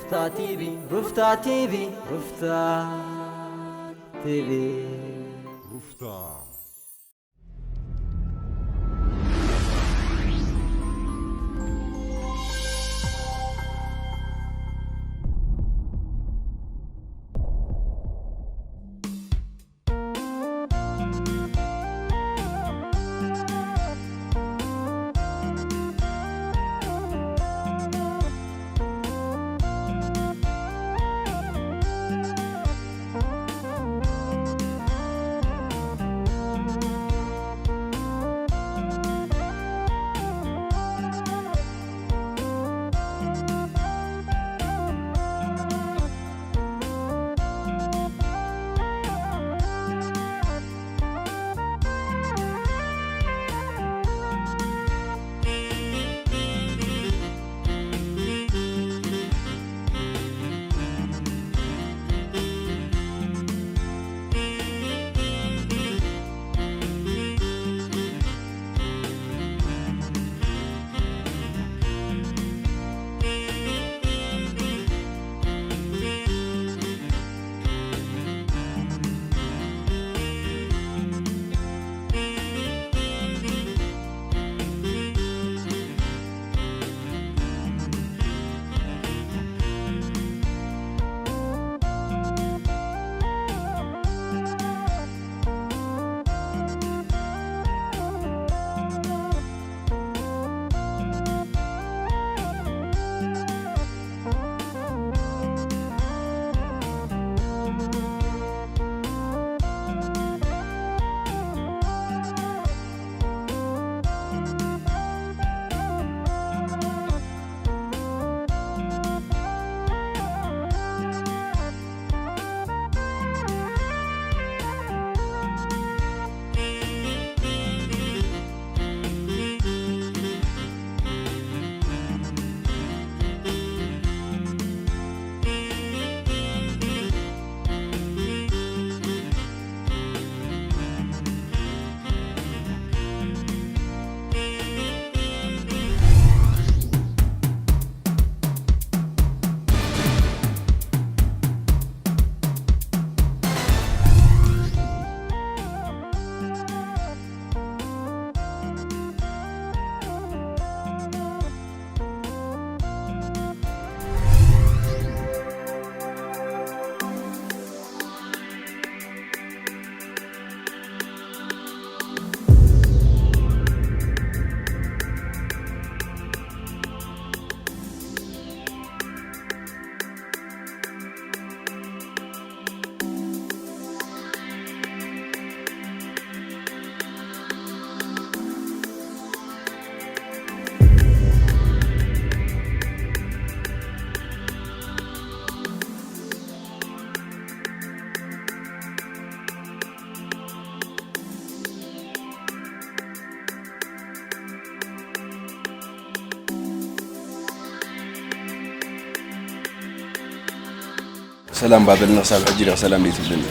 ሩፍታ ቲቪ፣ ሩፍታ ቲቪ፣ ሩፍታ ቲቪ። ሩፍታ ቲቪ። ሩፍታ። ሰላም ባበልና ክሳብ ሕጂ ዲኻ ሰላም ዘይትብለኒ?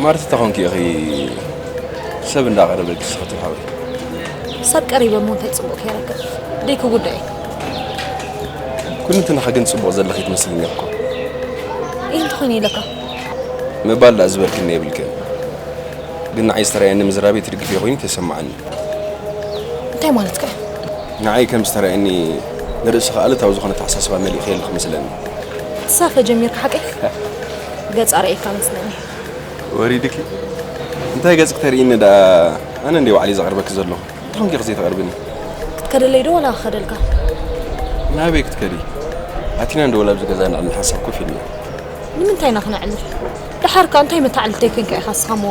ማርቲ፣ እንታይ ኾንኪ ኢኺ ሰብ እንዳቐረበኪ ዝኸትል ሓወይ? ሰብ ቀሪበ እሞ እንታይ ጽቡቕ ከይረክብ? ደይ ክጉዳይ። ኩሉ እንትንኻ ግን ጽቡቕ ዘለኺ ትመስልኒ እኮ። ይህ እንተኾይኑ ኢለካ? ምባል ደኣ ዝበልክኒ የብልክን። ግን ንዓይ ዝተራእየኒ ምዝራብ ትድግፍዮ ኮይኑ ተሰማዓኒ። እንታይ ማለትካ? ንዓይ ከም ዝተራእየኒ ንርእስኻ ኣሉታዊ ዝኾነ ኣተሓሳስባ መሊእኺ ኣለኺ መስለኒ። ትሳፈ ጀሚርካ ሓቀይ? ገጽ ኣርእየካ መስለኒ። ወሪድኪ? እንታይ ገጽ ክተርእይኒ ደኣ? ኣነ እንደ ባዕለይ ዘቕርበኪ ዘለኹ። እንታይ ኾንኪ ኢኺ ዘይተቕርብኒ? ክትከደለይ ዶ ዋላ ክኸደልካ? ናበይ ክትከዲ? ኣቲና እንደ ወላ ኣብዚ ገዛ ንዕልል ሓንሳብ ኮፍ ኢልና። ንምንታይ ኢና ክነዕልል? ደሓር ከኣ እንታይ መተዓልልተይ ኮንካ ኢኻ ንስኻ እሞ?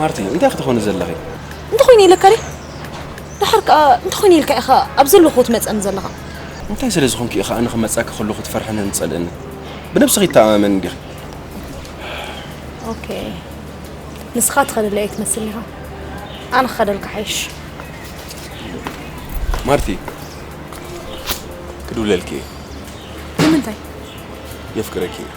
ማርቲ፣ እንታይ ክትኾኒ ዘለኺ? እንታይ ኾይነ ኢለካ ድየ? ደሓር ከኣ እንታይ ኾይነ ኢልካ ኢኻ ኣብ ዘለኹ ክትመጸኒ ዘለኻ? እንታይ ስለ ዝኾንኪ ኢኻ ኣነ ክመጻኪ ከለኹ ትፈርሕንን ትጸልእንን? ብነብስኺ ይተኣማመኒ ዲኺ? ኦኬ። ንስኻ ትኸደለይ ኣይትመስል ኢኻ። ኣነ ክኸደልካ ሓይሽ። ማርቲ፣ ክድውለልኪ እየ። የፍቅረኪ እየ።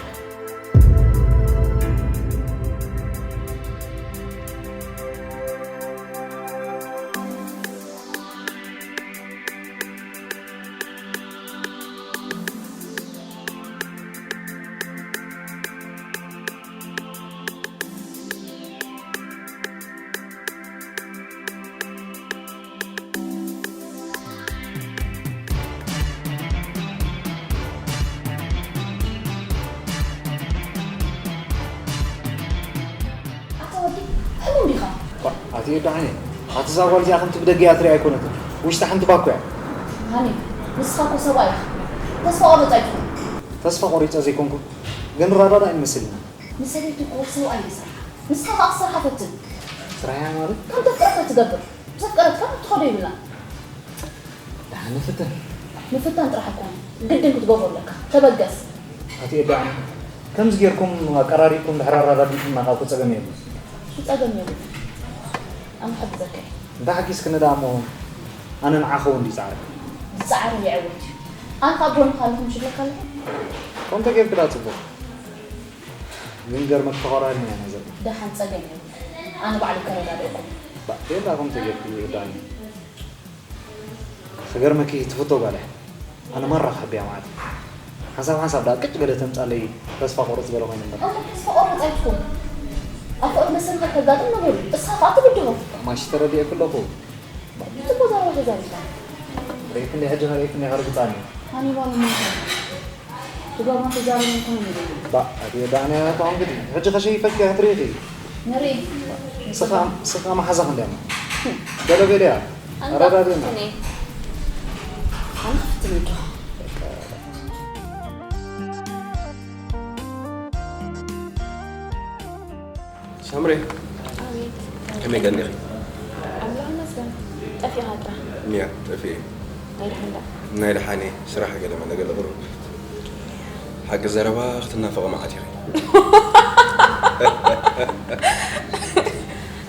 ኣታ ወዲ፣ ሕሙም ዲኻ? ኣቲ ዳዕኔ፣ ኣቲ እዛ ጓል እዚኣ ከምቲ ብደገ እያ ትሪኣ ኣይኮነትን። ውሽጣ ሓንቲ ባኮ እያ። ሃኒ፣ ንስኻ እኮ ሰብኣይ ኢኻ። ተስፋ ቆረጽ ኣይትኹን። ተስፋ ቆሪጸ ዘይኮንኩ፣ ግን ንረዳዳእ ኣይንመስል ኢና። ንሰበይቲ እኮ ሰብኣይ ይሰርሓ። ንስኻ ከኣ ክትሰርሓ ፈትን። ስራሕ እያ ማለት? ከም ተፍቅረካ ትገብር። ምስ ኣፍቀረትካ ክትኸዶ ይብላ። ደሓን ንፍተን። ምፍታን ጥራሕ ኣይኮነን፣ ግድን ክትገብሮ ኣለካ። ተበገስ። ኣቲ ኤዳዕኒ፣ ከምዚ ጌርኩም ኣቀራሪብኩም ድሕሪ ኣረዳዲእኩምና ካብ ጸገም የብሉን። እሱ ጸገም የብሉን። ኣነ ክሕግዘካ እየ። እንታይ ሓጊዝክኒ ደኣ እሞ፣ ኣነ ንዓኺ እውን ድዩ ጻዕረ? ዝጸዓረ ይዕወት እዩ። ኣነ ካብ ጎንኻ ኣለኹ ምሽ ኢለካ ኣለኹ። ከምኡ ተጌርኪ ደኣ ጽቡቕ። ግን ገርመኪ ተኾራሪና ኢና ዘለና። ደሓን ጸገም የብሉን። ኣነ ባዕለይ ከረዳድኣኩም። ባ፣ ቤላ ከምኡ ተጌርኪ ይርዳእኒ። ክገርመኪ ትፍቶ ጓል እያ። ኣነ ማራ ክሕብያ ማለት እዩ። ሓንሳብ ሓንሳብ ደኣ ቅጭ ገለ ተምጻለይ ተስፋ ቆርጽ ገለ ኮይኑ እምበር። ኣታ ተስፋ ቆርጽ ኣይትኩን። ኣብ ፍቕሪ መሰልካ ከጋጥም ነበሩ። እስኻ ከኣ ትብድሆ። ማሽ ተረዲኤኪ ኣለኹ። ጽቡቕ ዘረባ ተዛሪብካ። ርኢኽኒ ሕጂ ኸርእየክኒ ከርግጻኒ። ኣነ ጓል እመንታ። ትገብሮም ተዛረቦም ኮነ ንርኢ። ባ፣ ኣቲ ዳንያ እኮ እንግዲህ ሕጂ ከሸይፈኪ ክትሪኺ። ንርኢ። ስኻ፣ ስኻ መሓዛ ክንደይ እሞ? ገለ ገለ እያ። ኣንታ ኣረዳድእና። ፍትኒ። ኣነ ፍትኒ ዶ? ሳምሬ፣ ኣቤት። ከመይ ቀኒኺ? ኣምላኽ ይመስገን። ጠፊእኻ ጥራሕ። እያ፣ ጠፊኤ። ናይ ደሓን ደኣ? ናይ ደሓን እየ። ስራሕ ገለ መለ ገለ ቁሩብ። ሓቂ ዘረባ ክትናፈቒ መዓት ኢኺ።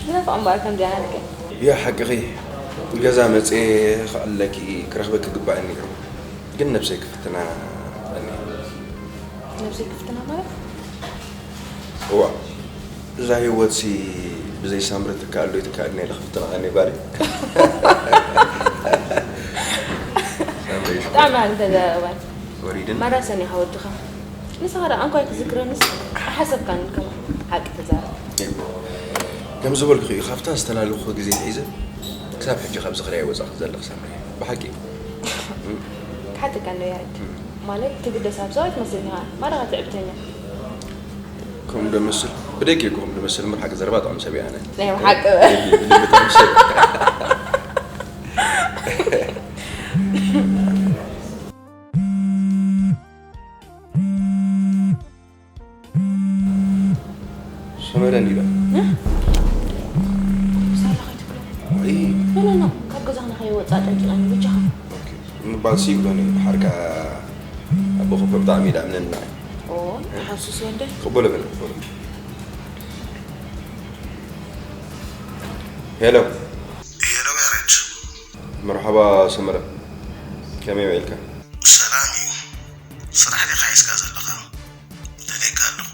ዝናፍቕ እምበኣር ከምዚ ኣይሃልክን። ያ፣ ሓቅኺ። ገዛ መጽየ ክኣልለኪ ክረኽበኪ ግባእኒ ነይሩ። ግን ነብሰይ ክፍትና ቀኒየ። ነብሰይ ክፍትና ማለት? እዋ፣ እዛ ህይወትሲ ብዘይ ሳምሪ ትከኣል ዶ ኣይትከኣልን ኢለ ክፍትና ቀኒየ ጓለይ። ሳምሪ፣ ብጣዕሚ ኣንተ ዘረባይ። ወሪድን? ማራ ሰኒኻ ወድኻ። ንስኻ ደኣ እንኳ ኣይትዝክረንስ፣ ኣይሓሰብካን ከማ ሓቂ ተዛረብ። ከም ዝበልኩኺ እዩ፣ ካብታ ዝተላለኹ ግዜ ሒዘ ክሳብ ሕጂ ካብ ዝኽሪ ኣይወጻእኩ ዘለኹ ሳምሪ። ብሓቂ። ክሓተካ እንዶ ያሬድ። ማለት ትግደስ ኣብ ሰብኣይ ትመስል ኢኻ። ማራ ትዕብተኛ። ከምኡ ዶ መስል? ብደገ እኮ ከምኡ ዶ መስል እምበር ሓቂ ዘረባ ጥዑም ሰብ እየ ኣነ። ናይ ብሓቂ። ብልቢ ጥዑም ሰብ። ሰመረ እንዲዳ። እ? ሳላ ከይትብሎ። ኣይ። ኖ፣ ኖ፣ ኖ። ካብ ገዛ ንኸይወጽእ ኣጨንጭቐኒ፣ ብቻኻ። ኦኬ። ምባል ሲ ይብሎኒ፣ ድሓርካ ኣቦኹ እኮ ብጣዕሚ እዩ ደኣምነኒ ንዓይ። ኦ፣ ተሓሱስ ወደ። ቅበሎ በል፣ ቅበሎ። ሄሎ። ሄሎ ያሬድ። መርሓባ ሰመረ። ከመይ ውዒልካ? ሰላም እዩ። ስራሕ ዲኻ ሒዝካ ዘለኻ? ደልየካ ኣለኹ።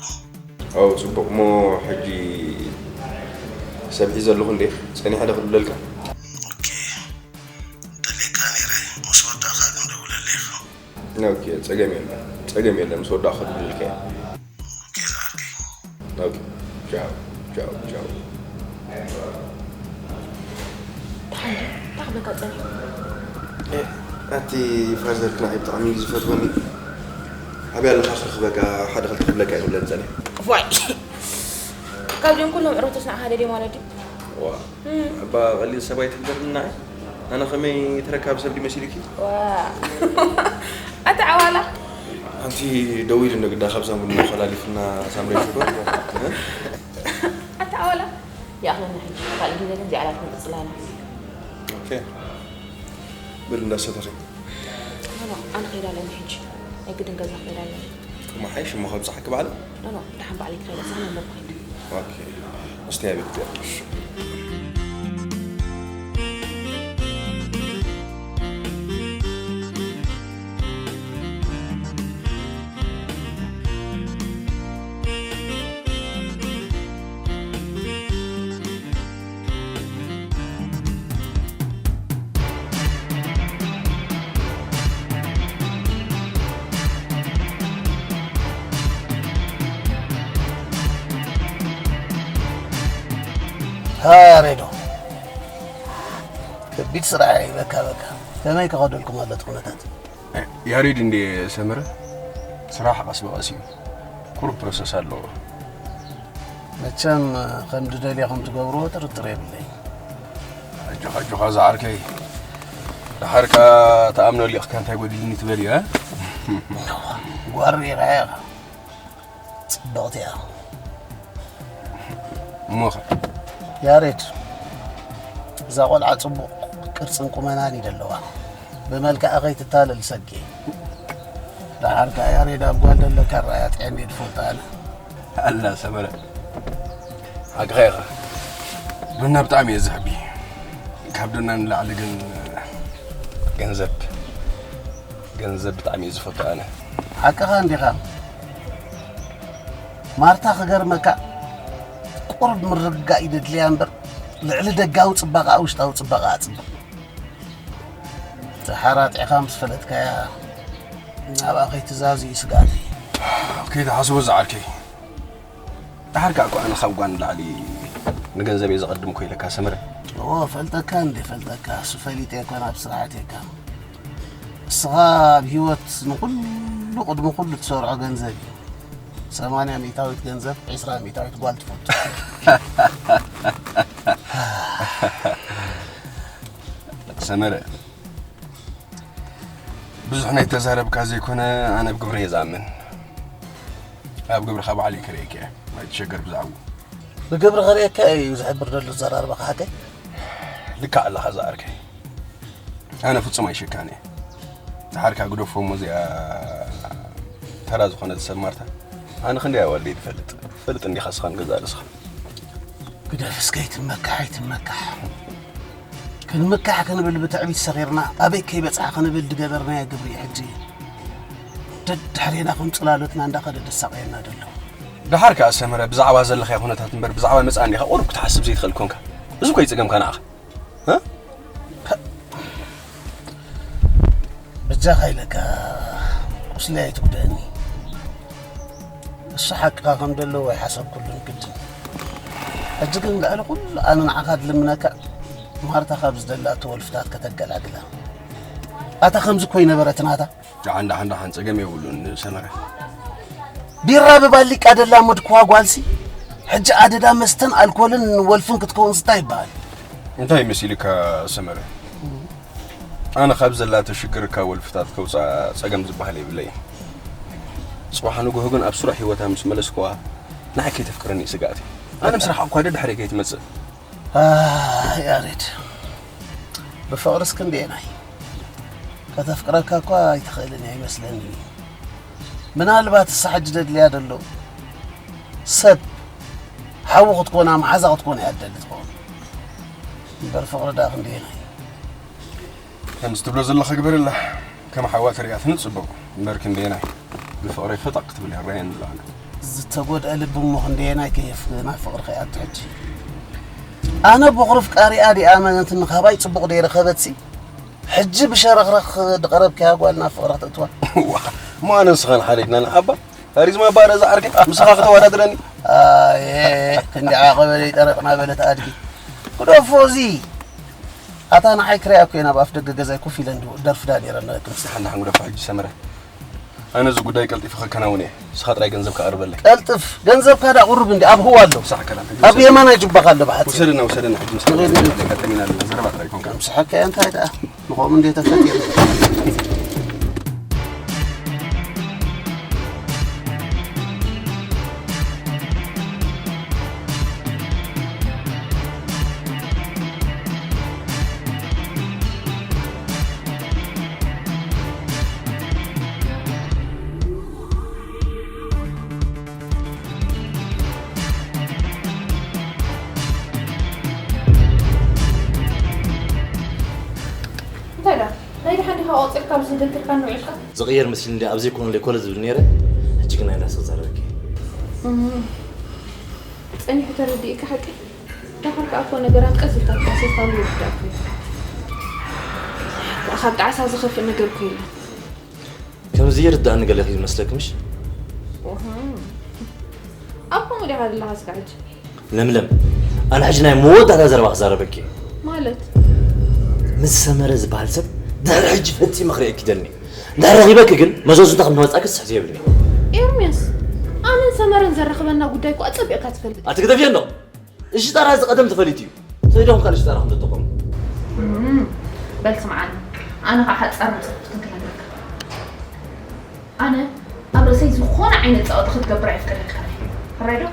ኣው፣ ጽቡቕ። እሞ ሕጂ ሰብ ሒዘ ኣለኹ እንዴ? ጸኒሐ ዶ ክድውለልካ? ኦኬ። ደልየካ ነይረ። ምስ ወዳእካ ክንደውለለይ ኢኻ። ኦኬ፣ ጸገም የለን። ጸገም የለን። ምስ ወዳእኩ ክድውለልካ እየ። ኦኬ፣ ዝዓርከይ። ኦኬ። ቻው፣ ቻው፣ ቻው። ደሓን ድዩ? እንታይ ክብለካ ጸኒሑ? እ፣ ኣቲ ፋዘር ንዓይ ብጣዕሚ እዩ ዝፈትወኒ። ኣበይ ኣለኻ ክረኽበካ፣ ሓደ ክልተ ክብለካ እየ ክብለኒ ጸኒሑ። ዋይ! ካብዚኦም ኩሎም ዕረቶች ንዓኻ ደልዮም ማለት ድዩ? ዋ። እም። እባ ቀሊል ሰብ ኣይትግበርኒ ንዓይ። ኣነ ከመይ ተረካቢ ሰብ ድዩ መሲሉኪ? ዋ። ኣታ ዓዋላ። ኣንቲ ደው ኢሉ ንግዳ ካብዛ ቡና ኮላሊፍና ሳምሬ ሽኮር። እ? ኣታ ዓዋላ። ይኣኽለና ሕጂ። ካልእ ግዜ ግን እዚኣ ላት ክንቅጽላ ኢና። ኦኬ። በል እንዳሰተኺ። ኖ፣ ኖ፣ ኣነ ከይዳ ኣለኒ ሕጂ። ናይ ግድን ገዛ ከይዳ ኣለኒ። እሞ ሓይሽ እሞ ከብጽሓኪ ባዕለ? ኖ፣ ኖ፣ ደሓን ባዕለይ ክኸይዳ፣ ሳሚ እሞ ክኸይድ። ኦኬ። እስቲ ኣቤት ገርሽ። ኣሬዶ፣ ከቢድ ስራሕ ኢለካ። በቃ ከመይ ከኸደልኩም ኣሎ እቲ ኩነታት? ያሬድ እንዴ ሰመረ፣ ስራሕ ቀስ ብቐስ እዩ። ቁሩብ ፕሮሰስ ኣለዎ። መቸም ከም ድደልዮ ከም ትገብርዎ ጥርጥር የብለይ። ኣጆኻ፣ ኣጆኻ ዝዓርከይ። ድሓርካ ተኣምኖ ሊቕካ እንታይ ጎዲልኒ ትበል እዩ፣ እ? ጓር ሪኢኻ ኢኻ። ጽብቕቲ እያ። እሞኸ? ያሬድ፣ እዛ ቆልዓ ጽቡቕ ቅርጽን ቁመናን እዩ ደለዋ። ብመልክዓ ከይትታለል ሰጌ። ደሓር ከኣ ያሬድ ኣብ ጓል ደለካ ራእያ ጥዕና ድፈልጣ ኣነ። ኣላ ሰመረ። ሓቅኻ ኢኻ። ዶና ብጣዕሚ እየ ዝሕቢ። ካብ ዶና ንላዕሊ ግን ገንዘብ፣ ገንዘብ ብጣዕሚ እየ ዝፈቱ ኣነ። ሓቅኻ እንዲኻ። ማርታ ክገርመካ ቁሩብ ምርግጋእ ይደድልያ እምበር ልዕሊ ደጋዊ ጽባቐኣ ውሽጣዊ ጽባቐኣ ጽብቕ። ተሓራጢኻ ምስ ፈለጥካያ ናብኣ ከይትዛዙ እዩ ስግኣተይ። ከይትሓስቦ ዝዓርከይ። ደሓር ከኣ እኮ ኣነ ካብ ጓል ንላዕሊ ንገንዘብ እየ ዘቐድም እኮ ኢለካ ሰመረ። እዎ፣ ፈልጠካ እንዴ ፈልጠካ፣ እሱ ፈሊጠ እኮ ናብ ስራሕ ኣትየካ። እስኻ ኣብ ህይወት ንኹሉ ቅድሚ ኩሉ ትሰርዖ ገንዘብ እዩ። ሰማንያ ሚእታዊት ገንዘብ፣ ዕስራ ሚእታዊት ጓል ትፈቱ። ሰመረ፣ ብዙሕ ናይ ተዛረብካ ዘይኮነ፣ ኣነ ብግብሪ እየ ዝኣምን። ኣብ ግብርኻ ባዕለይ ከርእየካ እየ፣ ኣይትሸገር ብዛዕባኡ። ብግብሪ ከርእየካ እዩ ዝሕብር ዘሎ ዘራርባኻ ሓቀይ? ልክዕ ኣለኻ ዝኣርከይ። ኣነ ፍጹም ኣይሸካን እየ። ደሓርካ ግደፎ እሞ እዚኣ ተራ ዝኾነት ሰብ ማርታ። ኣነ ክንደይ ኣዋልደይ ትፈልጥ? ትፈልጥ እንዲኻ እስኻ ንገዛእ ርእስኻ። ግደፍስ ከይትመካሕ ኣይትመካሕ። ክንምካሕ ክንብል ብትዕቢት ሰኺርና ኣበይ ከይበጽሐ ክንብል ዝገበርናዮ ግብሪ እዩ ሕጂ ደድሕሬና ከም ጽላሎትና እንዳኸደ ደሳቐየና ዘሎ። ደሓር ከኣ ሰመረ ብዛዕባ ዘለኻዮ ኩነታት እምበር ብዛዕባ መጻኢ እንዲኻ ቁሩብ ክትሓስብ ዘይትኽእል ኮንካ። እዚ እኮ እዩ ጸገምካ ንዓኻ። እ? በጃኻ ኢለካ ቁስለይ ኣይትጉድእኒ። እሱ ሓቅኻ ከም ዘለዎ ኣይሓሰብኩሉን ግድን። ሕጂ ግን ልዕሊ ኩሉ ኣነ ንዓኻ ድልምነካ ማርታ ካብ ዝደላቶ ወልፍታት ከተገላግላ። ኣታ ከምዚ እኮ ይነበረት ናታ። ደሓን፣ ደሓን፣ ደሓን፣ ጸገም የብሉን ሰመረ። ቢራ ብባሊቃ ደላ መድክዋ ጓልሲ፣ ሕጂ ኣደዳ መስተን ኣልኮልን ወልፍን ክትከውን እንታይ ይበሃል? እንታይ መሲልካ ሰመረ? ኣነ ካብ ዘላቶ ሽግር ካብ ወልፍታት ከውፅኣ ጸገም ዝበሃል የብለይን። ጽባሕ ንግሆ ግን ኣብ ስሩዕ ህይወታ ምስ መለስክዋ ንዓይ ከይተፍቅረኒ እዩ ስግኣተይ። ኣነ ምስ ረሓቕኳ ደድሕረይ ከይትመጽእ። ኣህ፣ ያሬድ፣ ብፍቕርስ ክንደየናይ? ከተፍቅረካ እኳ ኣይትኽእልን እያ ይመስለኒ። ምናልባት እሳ ሕጂ ደድልያ ደሎ ሰብ ሓዊ ክትኮና፣ መሓዛ ክትኮና እያ ትደሊ ትኸውን። እምበር ፍቕሪ ደኣ ክንደየናይ? ከምዚ ትብሎ ዘለኻ ግበረላ። ከም ሓዋ ተሪኣትኒ ጽቡቕ። እምበር ክንደየናይ ብፍቕረይ ፈጠቕ ክትብል ይረኣየኒ ኣሎ ኣነ። ዝተጎድአ ልቢ እሞ ክንደየናይ ከየፍቅር ናብ ፍቕሪ ከይኣቱ ሕጂ። ኣነ ቦኽሪ ፍቃሪኣ ዲኣ ኣመነትኒ ካባይ ጽቡቕ ደይረኸበትሲ፣ ሕጂ ብሸረኽረኽ ዝቐረብካያ ጓል ናብ ፍቕሪ ክተእትዋ። እዋ፣ እሞ ኣነ ንስኻን ሓሪድና ንዓባ? ካሪዝማ እባ ነዛ ዓርከይ፣ ምሳኻ ከተወዳድረኒ? ኣየ፣ ክንዲ ዓቐበለይ ጠረቕ እናበለት ኣድጊ። ግደፎ እዚ። ኣታ ንዓይ ክሪኣ እኮ እየ ናብ ኣፍ ደገ ገዛይ ኮፍ ኢለ እንዲ ደርፍዳ ነይረ ኣለክን። ንስኻ እንዳሓን ግደፎ ሕጂ ሰመረ። ኣነ እዚ ጉዳይ ቀልጢፈ ከከናውን እየ። ንስኻ ጥራይ ገንዘብካ ኣቕርበለይ። ቀልጥፍ፣ ገንዘብካ ዳ ቁሩብ እንዲ ኣብ ህዋ ኣሎ። ሳዕ ከላም። ኣብ የማናይ ጅባኻ ኣሎ ብሓፂር። ውሰደና፣ ውሰደና ሕጂ ምሳኻ። ንኸይድ፣ ንኸይድ። ቀጠሚና ኣለና። ዘረባ ጥራይ ኮንካ። ምሳሓካ እንታይ ደኣ? ንኸኦም እንዴ ተፈጢሩ። እንታይ ደኣ? ናይ ደሓን ዲኻ ቆጺርካ ኣብዚ ደንኪርካኒ ውዒልካ? ዝቕየር መሲሉኒ ድየ ኣብ ዘይኮነለይ ኮለ ዝብል ነይረ። ሕጂ ግን ኣይዳ ስቕ ዘረበኪ። እም፣ ጸኒሑ ተረዲእካ ሓቂ? ደሓር ከኣ እኮ ነገራት ቀስ ኢልካ ክትሓስብ ካብ ዘይርዳእካ እዩ። ካብ ጣዕሳ ዝኸፍእ ነገር እኮ የለን። ከም ዘይርድኣኒ ገለ እዩ ዝመስለኪ ምሽ? ወሃ። ኣብ ከምኡ ዲኻ ዘለኻ እስካዕ ሕጂ? ለምለም፣ ኣነ ሕጂ ናይ መወዳእታ ዘረባ ክዛረበኪ። ማለት? ምስ ሰመረ ዝበሃል ሰብ ድሕሪ ሕጂ ፈጺመ ክርእየኪ ይደልኒ። እንድሕር ረኺበኪ ግን መዘዙ እንታይ ከም ዝመጻኪ ትስሕቲ የብልኒ። ኤርሚያስ፣ ኣነን ሰመረን ዘራኽበና ጉዳይ እኮ ኣጸቢቕካ ትፈልጥ። ኣቲ ግደፍዮ እንዶ። እሺ፣ ጣራ እዚ ቀደም ተፈሊጡ እዩ። ሰይዶም ካልእ ሽጣራ ከም ዘጠቆሙ። እም፣ በል ስምዓኒ፣ ኣነ ኸዓ ሓጻር መጽሓፍ ክትንክለካ። ኣነ ኣብ ርእሰይ ዝኾነ ዓይነት ጸቕጢ ክትገብር ኣይፍቀደልካን እየ። ሕራይ ዶ?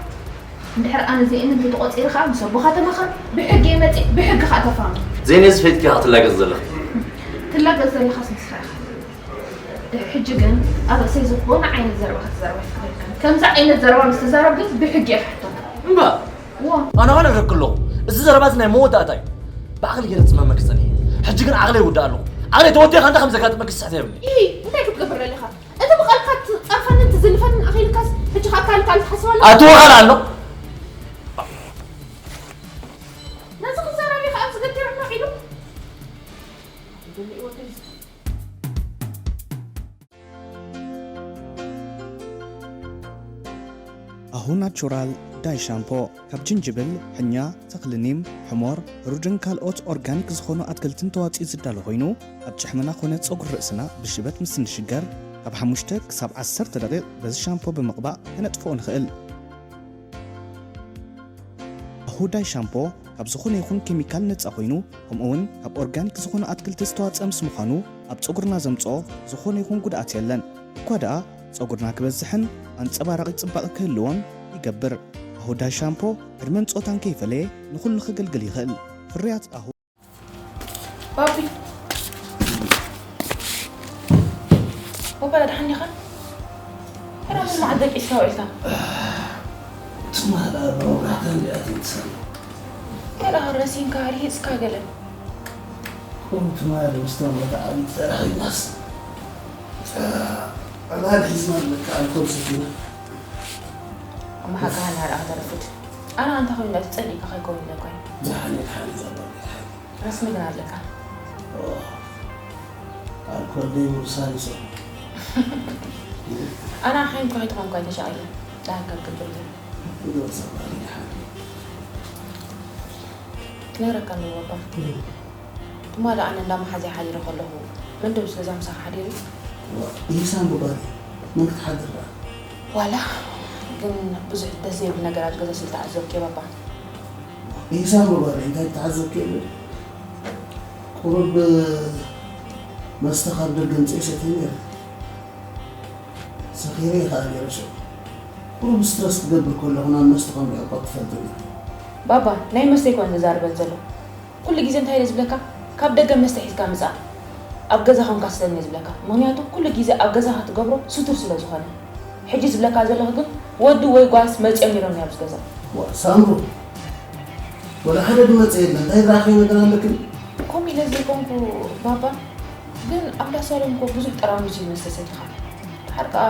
እንድሕር ኣነ ዘይእምን እንተተቖጺርካ ምስ ኣቦኻ ተማኸር፣ ብሕጊ እየ መጺእ፣ ብሕጊ ኸዓ ተፋኑ። ዘይነዚ ፈይጥኪ ኢኻ ትላገጽ ዘለኺ። ትላገጽ ዘለኻስ ንስኻ ኢኻ። ድሕሪ ሕጂ ግን ኣብ ርእሰይ ዝኾነ ዓይነት ዘረባ ክትዛረብ ኣይፍቀደልካን። ከምዚ ዓይነት ዘረባ ምስ ተዛረብ ግን ብሕጊ እየ ክሓተካ። እምባ! ዋ! ኣነ ኸኣ ነግረኪ ኣለኹ፣ እዚ ዘረባ እዚ ናይ መወዳእታ እዩ። ብዓቕሊ ገይረ ዝጽመመኪ ጸኒሐ። ሕጂ ግን ዓቕለይ ይውዳእ ኣለኹ። ዓቕለይ ተወዲእካ እንታይ ከም ዘጋጥመኪ ስሕት የብልኒ። ኢሂ፣ እንታይ ክትገብር ደሊኻ? እቲ ብቓልካ ትጸርፈንን ትዝልፈንን ኣኺልካስ፣ ሕጂ ኸኣ ካልእ ካልእ ትሓስብ ኣለኻ? ኣቲ ወኻል ኣሎ። ነዚ ክዛረብ እዩ ኸኣ ኣብዚ ገቲሩ ኖዕ ኢሉ። ኣሁ ናቹራል ዳይ ሻምፖ ካብ ጅንጅብል፣ ሕኛ፣ ተኽሊ ኒም፣ ሕሞር፣ ሩድን ካልኦት ኦርጋኒክ ዝኾኑ ኣትክልትን ተዋፂኡ ዝዳሎ ኮይኑ፣ ኣብ ጭሕምና ኮነ ፀጉሪ ርእስና ብሽበት ምስ እንሽገር፣ ካብ ሓሙሽተ ክሳብ ዓሰርተ ደቂቕ በዚ ሻምፖ ብምቕባእ ከነጥፍኦ ንኽእል። ኣሁ ዳይ ሻምፖ ካብ ዝኾነ ይኹን ኬሚካል ነፃ ኮይኑ፣ ከምኡ እውን ካብ ኦርጋኒክ ዝኾኑ ኣትክልቲ ዝተዋፀአ ምስ ምዃኑ፣ ኣብ ፀጉርና ዘምፅኦ ዝኾነ ይኹን ጉድኣት የለን። እኳ ደኣ ፀጉርና ክበዝሕን ኣንፀባራቒ ፅባቐ ክህልዎን ይገብር። ኣሁ ዳይ ሻምፖ ዕድመን ፆታን ከይፈለየ ንኹሉ ከገልግል ይኽእል። ፍርያት ኣሁ። ባቢ። ባባ፣ ደሓን ዲኻ? ሕራይ ምን መዓት ደቂስካ ውዒልካ? ትማል ኣብ መብራህቲ እንዲኣ ትንትሰል። ገለ ረሲንካ፣ ርሂጽካ ገለ። ከምኡ ትማል ምስቶም ወዲ ዓብዪ ተራኺብናስ፣ ዕላል ሒዝና ኣለካ፣ ኣልኮል ሰቲና። እሞ ሓቃ ሃላ ደኣ ከተርፍድ። ኣነ ኣንታ ኮይኑ ደኣ ተጸሊእካ ከይከውን ኢለ እኮ እየ። ደሓን እየ፣ ደሓን እየ፣ ዛባ፣ ደሓን እየ። ረስኒ ግን ኣለካ። ኦ፣ ኣልኮል ደይ ምርሳን ይሰ-፣ ኣነ ሓይምካ ከይትኾንኳ ኣይተሻቒለ። ደሃካ ክገብር ግን። እግረ ዛባ፣ ደሓን እየ። ክነግረካ ኣለዎ ባባ። እም። ትማሊ ኣነ እንዳ መሓዘይ ሓዲረ ከለኹ፣ መን ዶ ምስ ገዛ ምሳኻ ሓዲሩ? ዋ፣ ኢሳም ብባሪ፣ መን ክትሓድር ደኣ? ዋላ፣ ግን ብዙሕ ደስ ዘይብል ነገር ኣብዚ ገዛ ስለ ተዓዘብኩ እየ ባባ። ኢሳም ብባሪ፣ እንታይ ተዓዘብኩ የለን። ቁሩብ መስተ ካብ ደገ ኣምጺኤ ሰትየ ነይረ። ሰኺረ እየ ኸኣ ነይረ ሽዑ። ቁሩብ ስትረስ ክገብር ከለኹ ናብ መስተ ከም ዝዕቆብ ትፈልጥኒ። ባባ፣ ናይ መስተ ኣይኮነን ዝዛረበን ዘሎ። ኩሉ ግዜ እንታይ ኢለ ዝብለካ? ካብ ደገ መስተ ሒዝካ ምጻእ፣ ኣብ ገዛ ኮንካ ስተኒ እየ ዝብለካ። ምኽንያቱ ኩሉ ግዜ ኣብ ገዛኻ ትገብሮ ስቱር ስለ ዝኾነ። ሕጂ ዝብለካ ዘለኹ ግን ወዲ ወይ ጓልስ መጺኦም ኢሎምኒ ኣብዚ ገዛ። ዋ፣ ሳምሩ፣ ወላ ሓደ ዝመጸ የለን። እንታይ ዝረኣኽዮ ነገር ኣለክን? ከምኡ ኢለ ዘይኮንኩ ባባ፣ ግን ኣብ እንዳ ሳሎን እኮ ብዙሕ ጠራሙዝ እዩ መስተ ሰቲኻ። ድሓር ከኣ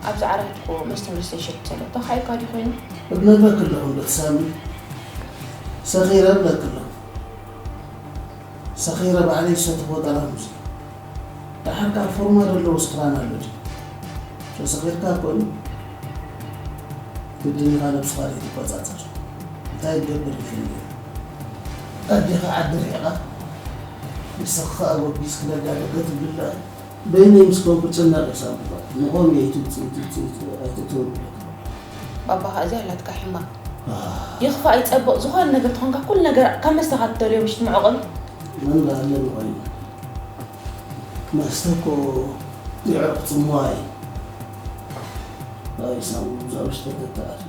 ኣብዚ ዓራት እኮ መስተ መስተ ይሸት ዘሎ። ተኻኢልካ ድዩ ኮይኑ? እነግረኪ ኣለኹ እንዶ ትሳሚ፣ ሰኺረ እብለኪ ኣለኹ። ሰኺረ ባዕለይ ዝሰተኽዎ ጠራሙዝ እዩ። ደሓር ከኣ ፎርማዶ ኣለዎ ስክራን ኣሎ ድዩ? ተሰኺርካ ኮይኑ ግድን ኢኻ ነብስኻ ዘይትቆጻጸር። እንታይ ትገብር ይኽእል ነይሩ? ኣዴኻ ዓዲ ርሒቓ ንስኻ ከኣ ወጊስ ክነዳ ደገ ትብልላ። በይነይ ምስ ኮንኩ ጨናቂ ሳምባ ንኾም እየ ትብጽ ትብጽ ኣይትተውሉ። ባባኻ እዚኣ ኣላትካ ሕማቕ። ኣህ። ይኽፋእ ይጸብቕ ዝኾነ ነገር ተኾንካ ኩሉ ነገር ካብ መስተኻ ትደልዮ ምሽ ትምዕቕል። መን ደኣ ኣለኒ ኮይኑ? መስተ እኮ ይዕርቕ ጽምዋ እዩ። ኣይ ሳሙ፣ እዛ ውሽጢ ተተኣትዩ።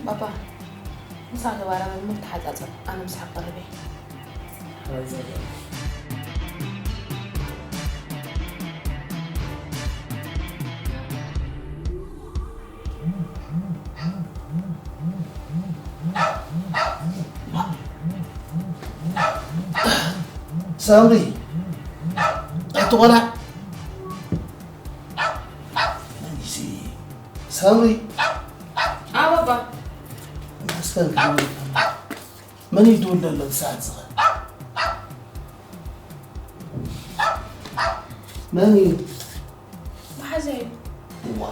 ባባ፣ ምሳኻ ተባራበር እሞ ተሓጻጸብ፣ ኣነ ምሳኻ ክቐርብ እየ። ሳምሪ፣ ኣቲ ቆልዓ። ሳምሪ። ኣበባ። መስከን። መን እዩ ድውል ዘሎ ሰዓት ዝኸ? መን እዩ? መሓዘይ። እዋ።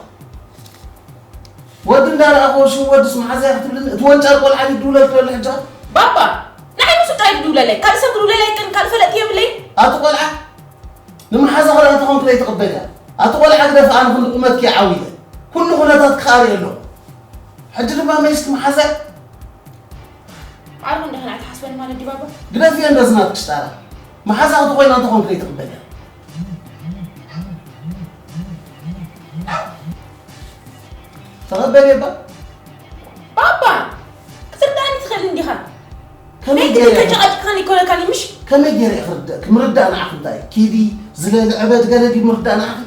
ወዲ እንዳረኣኸ ሽም ወድስ መሓዘያ ክትብልኒ እቲ ወንጫል ቆልዓ ድዩ ድውለል ትበል ሕጃ? ባባ፣ ንዓይ ምስ ጥራይ ትድውለለይ፣ ካልእ ሰብ ክድውለለይ ኣይክእልን፣ ካልእ ፈለጥ የብለይ። ኣቲ ቆልዓ ንመሓዛ ክዳ እንተኾንክ ለይትቕበል እያ። ኣቲ ቆልዓ ግደፍ ኣነ ክንዲ ቁመትኪ ዓው ኢለ ኩሉ ኩነታት ክኻሪ ኣለኹ። ሕጂ ድማ መይስኪ መሓዛ ዓርኹ እንደኸን ኣይትሓስበኒ ማለት ድዩ ባባ? ግደፍዮ እንደዚ ናትክሽ ጣራ። መሓዛ ክትኾይና እንተኾንክ ለይትቕበል እያ። ተቐበል እባ። ባባ ክትርዳእኒ ትኽእል እንዲኻ። ከመይ ገይረ ተጨቃጭቃን ይኮነካን ምሽ? ከመይ ገይረ ክርዳእ ክምርዳእ ንዓኺ እንታይ ኪዲ ዝለሊ ዕበድ ገለ ድዩ ምርዳእ ንዓኺ?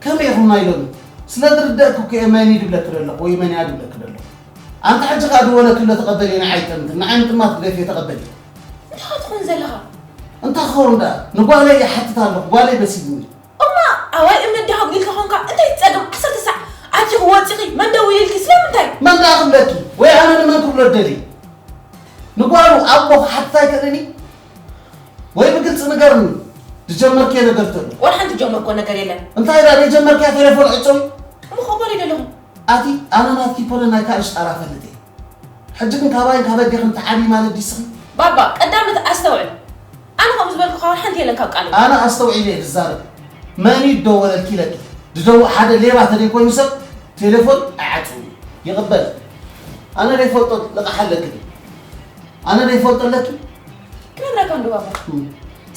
ከመይ ኢኹም ናይ ሎሚ ስለ ዝርደእክ እኮ እየ መን ድብለክ ደለኹ ወይ መን እያ ድብለክ ደለኹ። ኣንታ ሕጂ ከኣ ድወለክ ሎ ተቐበልየ ንዓይ ጠምት ንዓይ ምጥማት ግደፍየ ተቐበልየ። እንታይ ትኾን ዘለኻ? እንታይ ክኸውን ደኣ ንጓለይ ይሓትት ኣለኹ ጓለይ በሲልኒ። እማ ኣዋይ እምነት ድሃ ጉዲልካ ኾንካ እንታይ ትጸገም ዓሰርተ ሳዕ ኣቲኺ ወጺኺ መን ደዊልልኪ ስለምንታይ? መን ደኣ ክብለኪ ወይ ኣነ ንመን ክብሎ ደሊ ንጓሉ ኣቦ ክሓትት ኣይክእልን እዩ ወይ ብግልፂ ንገርኒ ዝጀመርክዮ ነገር ተሎ ወላ ሓንቲ ጀመርኮ ነገር የለን እንታይ ደኣ ዘይጀመርክያ ቴሌፎን ዕፀዊ እሞ ከበሉ ይደለኹ ኣቲ ኣነ ናትኪ ኮነ ናይ ካልሽ ጣራ ፈልጥ እየ ሕጂ ግን ካባይን ካብ ኣዴኽን ትዓብዪ ማለት ድዩ ስኺ? ባባ ቀዳም እቲ ኣስተውዕል። ኣነ ከምኡ ዝበልኩኻ ወላ ሓንቲ የለን ካብ ቃለይ። ኣነ ኣስተውዒለ እየ ዝዛረብ። መን እዩ ዝደወለልኪ ኢለኪ? ዝደው ሓደ ሌባ ተደይኮይኑ ሰብ ቴሌፎን ኣይዓጽውን እዩ። ይቕበል። ኣነ ዘይፈልጦ ልቓሕ ኣለኪ ድዩ? ኣነ ዘይፈልጦ ኣለኪ? ክነግረካ እንዶ ባባ።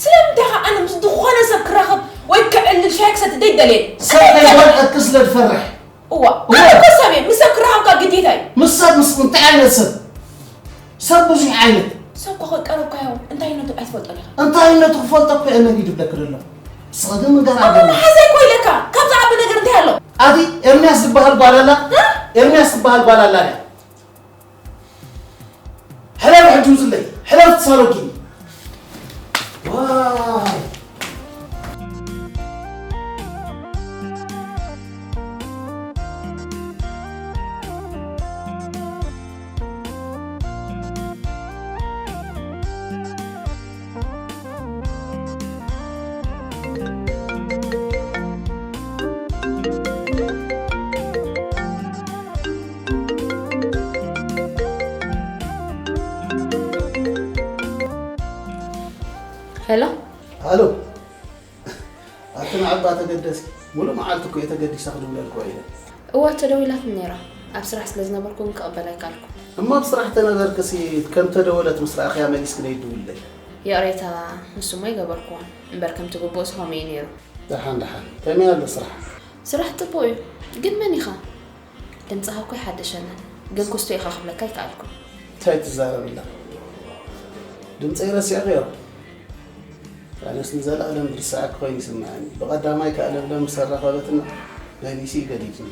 ስለምንታይ ኢኻ ኣነ ምስ ዝኾነ ሰብ ክራኸብ ወይ ክዕልል ሻሂ ክሰቲ ዘይደልየ? ሰብ ከይወድቀኪ ስለ ዝፈርሕ። እዋ ኣነ እኮ ሰብ እየ ምስ ሰብ ክረኸብካ ግዴታ እዩ። ምስ ሰብ ምስ እንታይ ዓይነት ሰብ? ሰብ ብዙሕ ዓይነት። ሰብ እኮ ከቀረብካዮ እንታይነቱ ኣይትፈልጦን ኢኻ። እንታይነቱ ክፈልጦ እኮ እየ ነጊዱ ብለክ ደሎ። ንስኺ ግን ምንጋር ኣቦ ኣለኒ። መሓዘይ እኮ ኢለካ ካብ ዝዓቢ ነገር እንታይ ኣሎ? ኣቲ ኤርምያስ ዝበሃል ጓል ኣላ። እ? ኤርምያስ ዝበሃል ጓል ኣላ ድያ? ሕለፍ ሕጂ ውፅለይ ሕለፍ ትሳለኪ ዋይ ሄሎ ሃሎ ኣቲ ንዓባ ተገደሲ ሙሉእ መዓልቲ እኮ እየ ተገዲሰ ክድውለልኪ ውዒለ። እወ ተደዊላትኒ ነይራ ኣብ ስራሕ ስለ ዝነበርኩ ግን ክቕበል ኣይከኣልኩን። እሞ ኣብ ስራሕ ተነበርክሲ ከም ተደወለት ምስ ረኣኽያ መሊስኪ ነይድውልለይ። ይቕሬታ ንሱ እሞ ኣይገበርክዎን እምበር ከምቲ ግቡእስ ከምኡ እዩ ነይሩ። ደሓን ደሓን ከመይ ኣሎ ስራሕ? ስራሕ ጽቡቕ እዩ ግን መን ኢኻ? ድምጽኻ እኮ ኣይሓደሸንን ግን ኩስቶ ኢኻ ክብለካ ኣይከኣልኩን። እንታይ ትዛረቢ ኣለኺ? ድምጸይ ረሲዕኽዮ? ኣነስ ንዘለኣለም ዝርስዓኪ ኮይኑ ይስምዓኒ። ብቐዳማይ ከኣ ለምለም ምስ ኣራኸበትና መሊሱ እዩ ገዲፍኒ።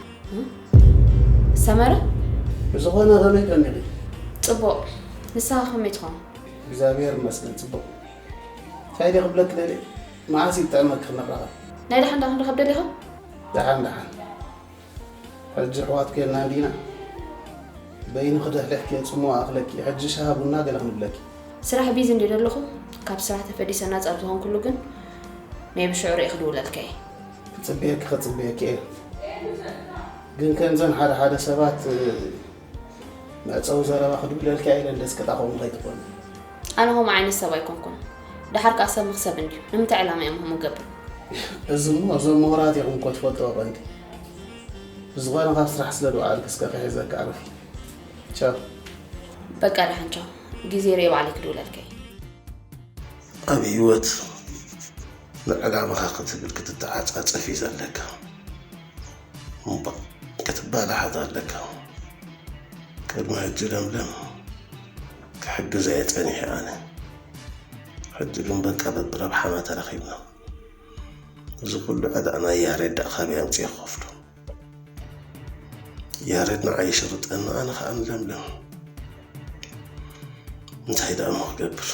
ሰመረ? ብዝኾነ ከመይ ቀኒኺ? ጽቡቕ። ንስኻ ከመይ ትኸውን? እግዚኣብሔር ይመስገን ጽቡቕ። እንታይ ድየ ክብለኪ ደልየ? መዓስ እዩ ዝጥዕመኪ ክንራኸብ? ናይ ደሓን ደኣ ክንራኸብ ደሊኻ? ደሓን ደሓን። ሕጂ ኣሕዋት ኬንና እንዲና በይንኺ ደሕዲሕኪ ጽምዋ ኣኽለኪ ሕጂ ሻሂ ቡና ገለ ክንብለኪ። ስራሕ ቢዚ እንድየ ዘለኹ ካብ ስራሕ ተፈዲሰ ናጻ ኣብ ዝኾንኩሉ ግን maybe ሽዑ ርእየ ክድውለልካ እየ። ክጽበየኪ ክጽበየኪ እየ ግን ከምዘን ሓደ ሓደ ሰባት መዕጸዊ ዘረባ ክድውለልኪ እየ ኢለን ደስክጣ ከምኡ ከይትኾኒ። ኣነ ከምኡ ዓይነት ሰብ ኣይኮንኩን። ደሓር ከኣ ሰብ መኽሰብ እንድዩ። ንምንታይ ዕላማ እዮም ከምኡ ዝገብሩ? እዚ እሞ እዞም ምሁራት ኢኹም እኮ ትፈልጥዎ ቀንዲ። ብዝኾነ ካብ ስራሕ ስለ ዝወዓልኪ እስከ ክሕዘኪ ዕረፊ። ቻው። በቃ ደሓን ቻው። ግዜ ርእየ ባዕለይ ክድውለልካ እየ። ኣብ ህይወት ንዕላማኻ ክትብል ክትተዓጻጸፍ እዩ ዘለካ። እምበር ክትባላሓት ኣለካ። ቅድሚ ሕጂ ለምለም ክሕግዛ እየ ጸኒሐ ኣነ። ሕጂ ግን በቃ በብረብሓና ተራኺብና። እዚ ኩሉ ዕዳ ናይ ያሬድ ደኣ ካበይ ኣምጺኤ ክኸፍሎ? ያሬድ ንዓይ ይሽርጠኒ፣ ኣነ ኸኣ ንለምለም። እንታይ ደኣ እሞ ክገብር?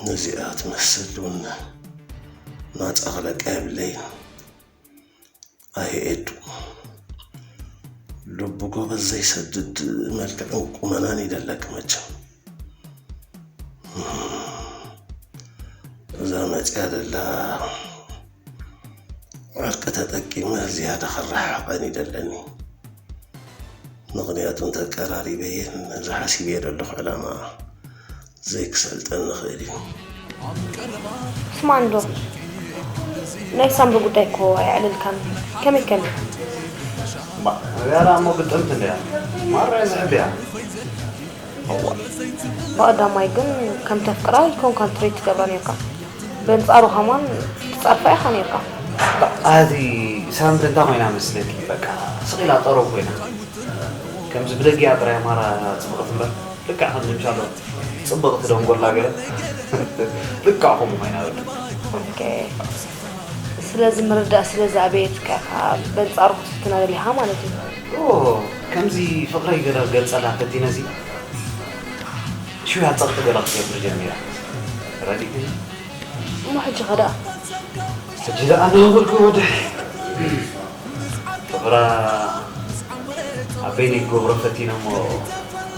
ነዚኣ ትመስል እውን ናጻ ክለቃ የብለይን። ኣየ ኤዱ፣ ልቡ ጎበዝ ዘይሰድድ መልክዕን ቁመናን ይደለክ መቸም። እዛ መጽያ ደላ ዕርቂ ተጠቂመ ዝያዳ ክረሓሓቐን ይደለኒ። ምኽንያቱ እንተቀራሪበየን ነዚ ሓሲበዮ ዘለኹ ዕላማ ዘይክሰልጠኒ ይኽእል እዩ። ስማዕ እንዶ፣ ናይ ሳምሪ ጉዳይ እኮ ኣየዕልልካን። ከመይ ከመይ? እዚኣ ደኣ እሞ ግጥምቲ እንድያ። ማራ እየ ዝሕብያ። ብቐዳማይ ግን ከምቲ ኣፍቅራ ኣይኮንካን ትሪት ትገብራ ነርካ። በንጻሩ ኸማን ትጸርፋ ኢኻ ነርካ። ኣቲ ሳምሪ እንታይ ኮይና መስለኪ? በቃ ስቕ ኢላ ጠረው ኮይና። ከምዚ ብደጊኣ ጥራይ ማራ ጽብቕቲ እምበር ልክዕ ከምዚ ምሻሎ ጽብቕቲ ደንጎላ ገለ ልክዕ ከምኡ ኮይና በቃ። ኦኬ። ስለዚ ምርዳእ ስለ ዝኣበየትካ ኢኻ በንጻሩ ክትፍትና ደሊኻ ማለት እዩ። ኦ፣ ከምዚ ፍቕረይ ገለ ክገልጸላ ፈቲነሲ ሽውያ ጸቕጢ ገለ ክትገብር ጀሚራ። ተረዲእክኒ? እሞ ሕጂ ኸ ደኣ? ሕጂ ደኣ እናበልኩ ወደ ፍቕራ ኣብ በይነይ ክገብሮ ፈቲነ እሞ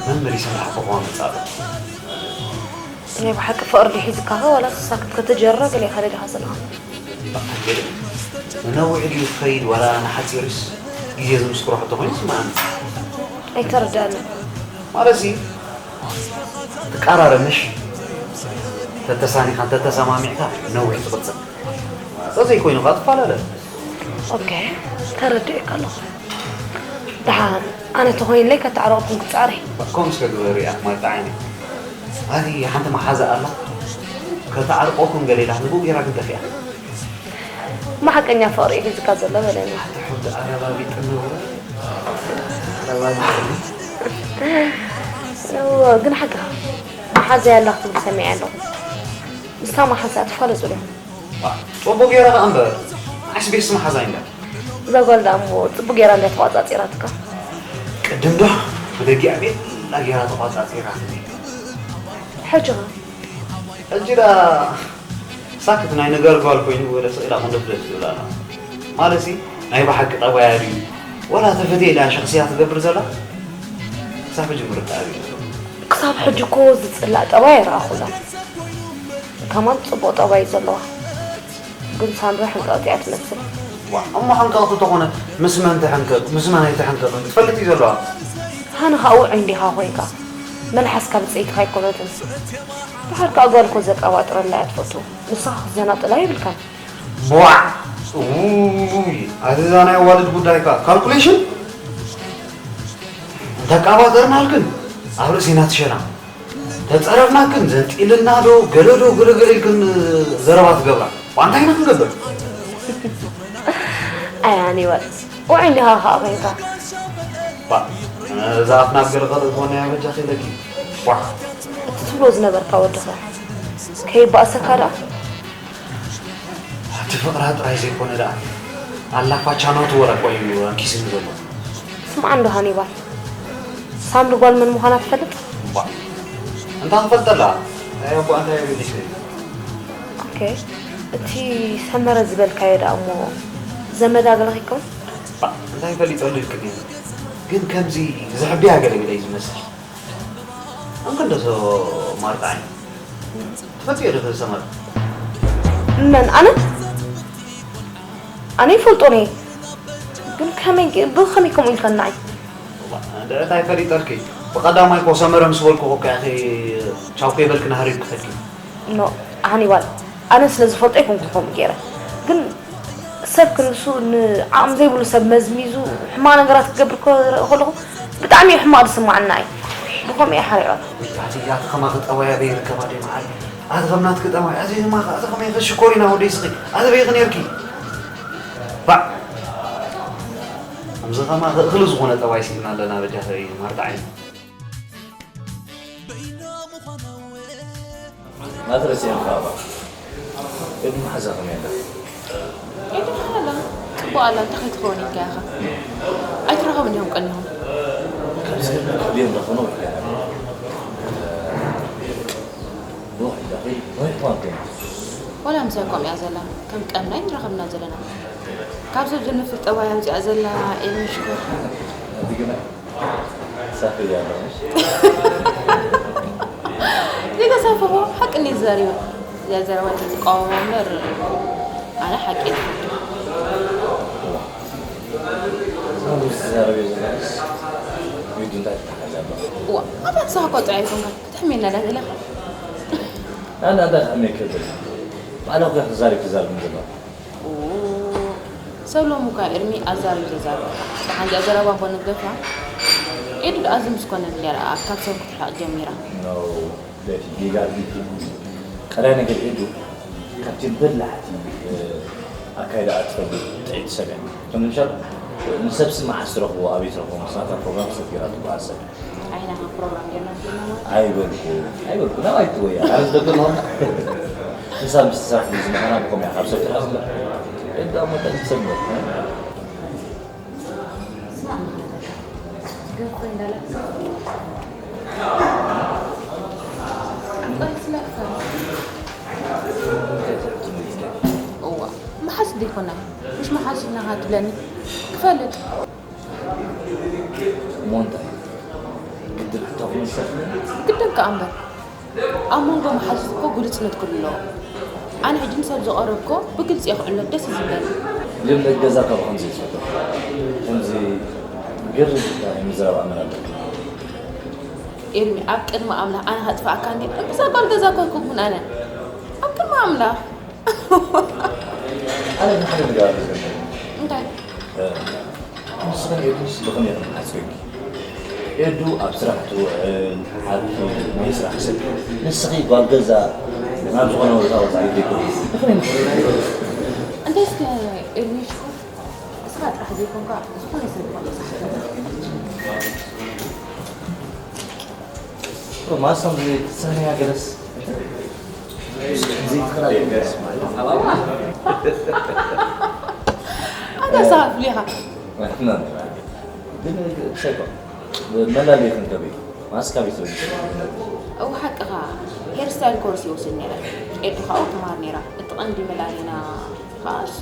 መመሊሰ ንሓፍኹዋ መጻእኩ። ናይ ብሓቂ ፍቕሪ ድዩ ሒዝካኸ ዋላ ሳክት ከተጀርራ ገለ ኢኻ ደሊኻ ዘለኻ? ንነዊሕ ድዩ ክኸይድ ዋላ ንሓጺርስ ግዜ ዝምስክሮ ሕቶ ኮይኑ ይስምዓኒ። ኣይተረድኣንን። ማለትሲ ትቀራረብ ምሽ ተተሳኒኻ እንተተሰማሚዕካ ነዊሕ ትቕጽል። ተዘይኮይኑ ኸዓ ትፈላለ። ኦኬ ተረዲኤካ ኣለኹ። ደሓን ኣነ ተኾይንለይ ከተዓርቕኩም ክጻዕር እየ። ከምኡ እስከ ግበሪ ኣሕማልቲ ዓይነይ። ኣቲ ሓንቲ መሓዛ ኣላ ከተዓርቆኩም ገለ ኢላ ንብኡ ጌራ ግን ጠፊኣ። እሞ ሓቀኛ ፍቕሪ እዩ ሒዝካ ዘሎ በለኒ። ኣቲ ሕንቲ ኣረባቢጥኒ እወ ኣረባቢጥኒ። እወ ግን ሓቅኻ መሓዛይ ኣላ ክትብል ሰሚዐ ኣለኹ። ምስታ መሓዛኣ ትፋለጡ ዲኹም? ጽቡቕ ጌረ ከኣ እምበር ንዓይስ ቤትስ መሓዛይ እንዳ። እዛ ጓል ደኣ እሞ ጽቡቕ ጌራ እንድያ ተቋጻጺራትካ። ቅድም ዶ ብደጊኣ ቤላ ጌራ ተቋጻጺራትኒ። ሕጂ ኸ? ሕጂ ደኣ ሳክት ናይ ነገር ጓል ኮይኑ ወደ ስቕ ኢላ ቁንዶ ፍለጥ ትብል ኣላ። ማለትሲ ናይ ብሓቂ ጠባያ ድዩ ወላ ተፈትየ ኢላ ሸኽስያ ትገብር ዘላ? ክሳብ ሕጂ ምርዳእ ኣብዩ። ክሳብ ሕጂ እኮ ዝጽላእ ጠባይ ኣይረኣኹላን። ከማን ጽቡቕ ጠባይ እዩ ዘለዋ። ግን ሳምሪ ሕንቅቕቲ እያ ትመስል። ዋእ እሞ ሕንቅቕቲ ተኾነ ምስ መን ትሕንቅቕ ምስ መን ኣይትሕንቅቕን ክትፈልጥ እዩ ዘለዋ። ሃኒ ኸኣ ውዑይ እንዲኻ ኮይንካ። መልሓስካ ብጸይትኻ ኣይኮነትን። ደሓር ከኣ ጓል እኮ ዘቀባጥረላ እያ ትፈቱ። ንስኻ ክትዘናጥላ የብልካን። ዋእ ውይ ኣቲ እዛ ናይ ኣዋልድ ጉዳይካ ካልኩሌሽን እንተቃባጠርናልክን ኣብ ርእሲና ትሸና። ተጸረፍናክን ዘንጢልና ዶ ገለ ዶ ገለ ገለ ኢልክን ዘረባ ትገብራ ዋንታ ኢና ክንገብር። ኣይ ኣኒወል ውዑይ እንዲኻ ከኣ ኮይንካ። ባ እዛ ኣፍና ኣብ ገለ ካልእ ትኾነ እያ በጃኺ ኢለኪ። ዋ እቲ ትብሎ ዝነበርካ ወድኸ ከይባእሰካ ደኣ። እቲ ፍቕራ ጥራይ ዘይኮነ ደኣ ኣላፋቻናቱ ወላ እኳ እዩ ኣንኪስኒ ዘሎ። ስምዓ እንዶ ሃኒባል፣ ሳምሪ ጓል መን ምዃና ትፈልጥ? እባ እንታይ ክፈልጠላ? ናይ ኣቦኣ እንታይ ኣገዲስኒ? ኦኬ፣ እቲ ሰመረ ዝበልካዮ ደኣ እሞ ዘመዳ ገለ ከይከውን? እባ እንታይ ፈሊጠሉ ኢልክኒ? ግን ከምዚ ዘሕብያ ገለ ገለ እዩ ዝመስል። ኣንተ እንዶ ማርታ ዓይኒ ትፈልጥዮ ዶ ሰመረ? መን ኣነ? ኣነ ይፈልጦን እየ ግን ከመይ ብኸመይ ከምኡ ኢልካ ንዓይ? ድዕታይ ፈሊጠልኪ ብቐዳማይ እኮ ሰመረ ምስ በልኩ እኮ ኢኺ ቻው ከይበልኪ ናህሪ ኢልኪ ከድኪ። ኖ ሃኒባል ኣነ ስለ ዝፈልጦ ኣይኮንኩን ከምኡ ገይረ ግን ሰብ ክንሱ ንዓቕሚ ዘይብሉ ሰብ መዝሚዙ ሕማቕ ነገራት ክገብር ክርኢ ከለኹ ብጣዕሚ እዩ ሕማቕ ዝስማዓኒ ንዓይ ብኸምኡ እየ ሓሪቐ። ውይ ኣቲ ኣቲ ከማኺ ጠባይ ኣበይ ይርከባ ድየ መዓል ኣቲ ከም ናትኪ ጠባይ ኣቲ ከማኺ ኣቲ ከመይ ኢኺ ሽኮሪና ወደይ ስኺ ኣቲ በይኺ ነይርኪ ባዕ ከምዚ ከማኺ እኽሊ ዝኾነ ጠባይ ስኢንና ኣለና በጃኺ ማርታ ዓይኒ። ናትረስ እዮም ካባ ቅድሚ ሓዛ ከመይ ኣላ? ኤዱ ሓላላ ጽቡቕ ኣላ። እንታይ ከይትኸውን ኢልካ ኢኻ? ኣይትረኸቡን ኢኹም ቀኒኹም። ካብ ስለ ክልዮም ረኸኖ ወይ ከ ወይ ወይ ወይ ወላ ምሳይ ከምኡ እያ ዘላ። ከም ቀንና ኣይንራኸብና ዘለና። ካብ ሰብ ዝንፍር ጠባይ ኣምፂኣ ዘላ ኤልሚ ሽኮር። ኣቲ ግና ሳፍ እያ ኣለሽ። ዘይተሳፈኹ ሓቂ እንዲ ዝዛሪበ እዚኣ ዘረባ ተዝቃወሞ እምበር ኣነ ሓቂ እየ ዝፈቱ። ዝዛረብ ዘለስ ዊዱ እንታይ ትተሓዝ ኣሎ? እዋ ኣታ ትሳኮ ጥራይ ይኮንካ ክትሕሜና ዳ ዘለኻ። ኣነ ኣዳ ክሕሜ ክብል ባዕላ ኩያ ክዛረብ ክዛረብ ዘለዋ። ኡ፣ ሰብ ሎሚ እኳ ኤርሚ ኣዛርዩ ዘዛርበካ። ደሓን እዚኣ ዘረባ እኮ ንግደፋ። ኤዱ ደኣ ዝምስ ኮነ ድልያ ደኣ ካብ ሰብ ክትርሕቕ ጀሚራ። ኖው ቤቲ ጌጋ ርኢኺ። ቀዳይ ነገር ኤዱ ካብቲ በላሕቲ ኣካይዳ ትፈልጥ ጥዕይቲ ሰብ እያ። ከም ንምሻል ንሰብሲ መዓስ ትረኽቦ ኣበይ ትረኽቦ ምስ ናታ ፕሮግራም ሰብ ጌራ ትበሃል ሰብ እያ። ኣይና ፕሮግራም ጌርና ጌርና ማለት ኣይበልኩ ኣይበልኩ ናብ ኣይትወያ ኣረስ ደገ ኣለኹም ንሳ ምስ ትሰርሕ ምስ ምዃና ብኸም እያ ካብ ሰብ ትርሕቕ እምበር ኤዳ መጠን ትሰምር ስማዕ መኸለካ ገርፎ እንዳለካ ኣንጻር ስለካ እዋ መሓስ ዘይኮነ ምሽ መሓስ ኢልናኻ ትብለኒ ክፈልጥ እሞ እንታይ ግድን ሕቶ ክምልሰልኒ ግድን ከኣ እምበር ኣብ መንጎ መሓዙት እኮ ግሉጽነት ክህሉ ኣለዎ ኣነ ሕጂ ንሰብ ዝቐረብኮ ብግልጺ እየ ክዕሎ ደስ እዩ ዝብለኒ ልምድ ገዛ ካብ ከምዚ ይፈጥር ከምዚ ግርም ምዝራብ ኣመል ኣለኩ ኤርሚ ኣብ ቅድሚ ኣምላኽ ኣነ ከጥፍኣካ እንዲ እዛ ጓል ገዛ እኮ ኣይኮንኩን ኣነ ኣብ ቅድሚ ኣምላኽ ኣነ ግን ሓደ ነገር ኣሎ ዝብል እንታይ ንስኽን ኤዱን ስልኽን ኢኹም ሓፂብኪ ኤዱ ኣብ ስራሕ ትውዕል ሓብቲ ናይ ስራሕ ሰብ ንስኺ ጓል ገዛ ናብ ዝኾነ ቦታ ወፃኢ ዘይኮነ ብኸመይ ንኽእል እንታይ እስከ ኤርሚ ሽኮር እስኻ ጥራሕ ዘይኮንካ ዝኾነ ሰብ ይኾን መሳሕተና ማሳም ዘይትሰንያ ገለስ ዘይትኽላ ገለስ ኣታ ሳፍ ሊኻ ግን ሰይኮ መላለይ ክንከበይ ማስካ ቤት እው ሓቅኻ ሄርስታይል ኮርስ ይወስድ ነረ ኤዱ ካብኡ ትምሃር ነራ እቲ ቀንዲ መላለና ከዓ እሱ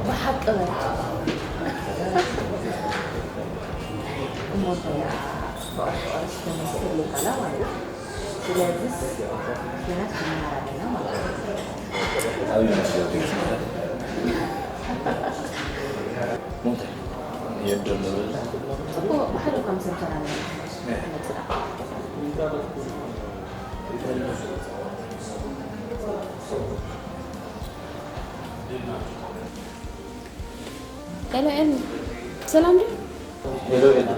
ብሓቂ በል እሞ እንታይ ደኣ ፍቕሪ ፍቕሪ እስከ መስል ይባላ ማለት እዩ ስለዚስ ኩናት ክንመሃር ኣለና ማለት እዩ ኣብ ዩኒቨርሲቲ ሙንታይ የድር ንብልና ጽቡቕ ብሓደ እኳ ምሰምሰና ኣለና መጽዳ ሄሎ ኤርሚ ሰላም ድዩ? ሄሎ ኤርሚ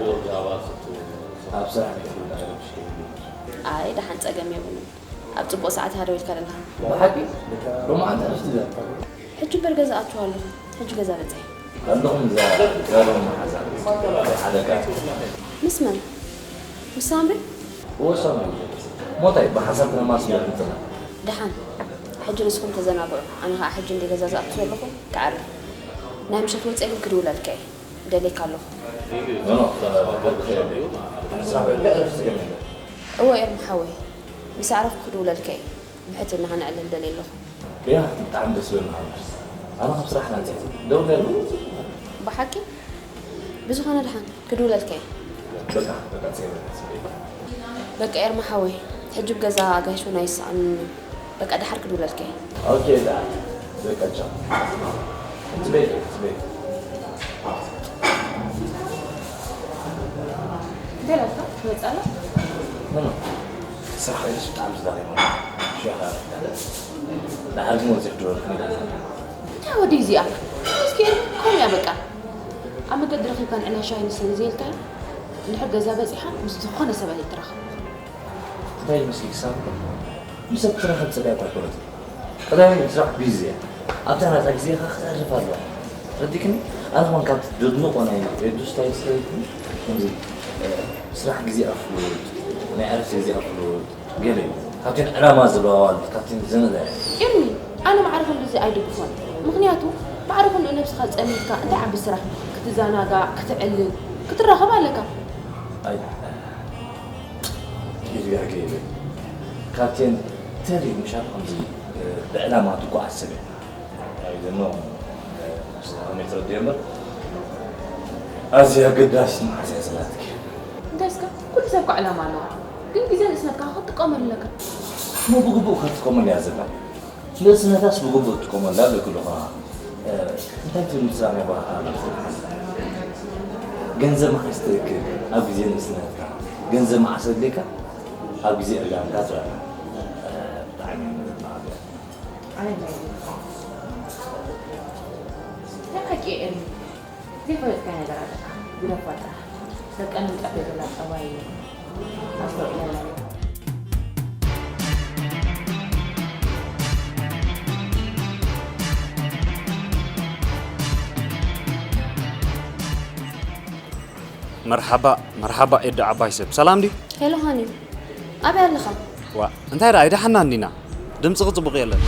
ኣብ ስራሕ ቤት እንዳረብሽ ኣይ ደሓን ጸገም የብሉን ኣብ ጽቡቕ ሰዓት ሃደው ኢልካ ደለኻ ብሓቂ ሎማዓንቲ ዕረፍቲ ዘ ሕጂ እምበር ገዛ ኣትዋ ኣለኹ ሕጂ ገዛ በጺሐ ኣለኹም እዛ ጋሎም መሓዛ ሓደጋ ምስ መን? ምስ ሳምሪ? ወሳም ሞታይ ብሓሳብ ክነማስ ይኽንትና ደሓን ሕጂ ንስኹም ተዘናግዑ ኣነ ኸዓ ሕጂ እንደ ገዛ ዝኣቱ ዘለኹ ክዓርፍ ናይ ምሸት ወፀ ግን ክድውለልካ እየ ደልየካ ኣለኹ ኖኖ ስራሕ ዕረፍቲ ገለ እወ ኤርሚ ሓወይ ምስ ኣዕረፍኩ ክድውለልካ እየ ብሕትና ክነዕልል ደልየ ኣለኹ ያ ብጣዕሚ ደስ ይብል ንዓና ኣነ ካብ ስራሕ ናንፀት ደውለሉ ብሓቂ ብዝኾነ ደሓን ክድውለልካ እየ በቃ በቃ ፀይበ ፅበይ በቃ ኤርሚ ሓወይ ሕጂ ብገዛ ኣጋይሾና ይሰኣኑኒ በቃ ደሓር ክድውለልካ እየ ኦኬ ዳ በቃ ቻው ፅበይ ፅበይ እንታይ ላትካ ትመፅኣላ ስራሕ ከይደስ ብጣዕሚ ዝዳኺመ ሽኻ ዳሓር ግን ወፂሕ ድበልኩ እንታይ ወዲ እዚኣ እዚ ኬን፣ ከምኡ እያ በቃ። ኣብ መገዲ ረኺብካ ንዕና ሻሂ ንስተ ንዘይልካዮ፣ እንድሕር ገዛ በጺሓ ምስ ዝኾነ ሰብ ኣይትራኸብ። እንታይ ይመስልክ ሳሚ? ምስ ሰብ ትራኸብ ጽባይ እኳ ኣይኮነትን። ቀዳማይ ስራሕ ቢዚ እያ። ኣብታ ናታ ግዜኻ ክተዕርፍ ኣለዋ። ረዲክኒ? ኣነ ኸማን ካብቲ ደድንቖ ናይ ሬድዮ ስታይል ስለ ዝኾንኩ፣ ከምዚ፣ እ፣ ስራሕ ግዜ ኣፍሉጥ፣ ናይ ዕረፍቲ ግዜ ኣፍሉጥ፣ ገለ እዩ። ካብተን ዕላማ ዘለዋ ኣዋልድ፣ ካብተን ዝነዳ እያ። ኤርሚ፣ ኣነ ማዕረ ክንድዚ ኣይድግፎን። ምኽንያቱ፣ ማዕረ ክንኡ ነብስኻ ጸሚድካ፣ እንታይ ዓቢ ስራሕ፣ ክትዘናጋዕ፣ ክትዕልል፣ ክትራኸብ ኣለካ። ኣይ፣ ይርጋገ ይብል። ካብተን ተሪር ምሻል ከምዚ፣ እ፣ ብዕላማ ትጓዓዝ ሰብ እያ። ኣይ፣ ደሞ፣ እ፣ ንስኻ ከመይ ትረድዮ እምበር፣ ኣዝዩ ኣገዳሲ መዓዝ እያ ዘላትኪ። እንታይ እስከ፣ ኩሉ ሰብ እኮ ዕላማ ኣለዎ። ግን ግዜ ንእስነትካ ክትጥቀመሉ ኣለካ። እሞ ብግቡእ ክትጥቀመሉ እያ ዘላ። ንእስነታስ ብግቡእ ትጥቀመሉ ኣለኪ ዶ ኸዓ? እ፣ እንታይ ትብል ምስላ ናይ ባህታ ኣለኩ? ገንዘብ መዓስ ትእክል? ኣብ ግዜ ንእስነትካ። ገንዘብ መዓስ ኣድልየካ? ኣብ ግዜ ዕርጋንካ ትበላ። እ፣ ብጣዕሚ እዩ ዝበሃል። ኣይ፣ ናይ ሓቂ ኤርሚ። ዘይፈለጥካዮ ነገር ኣለካ። ግደፋ ጥራሕ። ደቀን ምንጣፍ የብላ ጠባይ እዩ። ኣስተውዕለላ። መርሓባ፣ መርሓባ ኤዶ ዓባይ ሰብ። ሰላም ድዩ? ሄሎ ሃኒ፣ ኣበይ ኣለኻ? ዋ፣ እንታይ ደኣ ኣይደሓናን ዲና? ድምጽኺ ጽቡቕ የለን።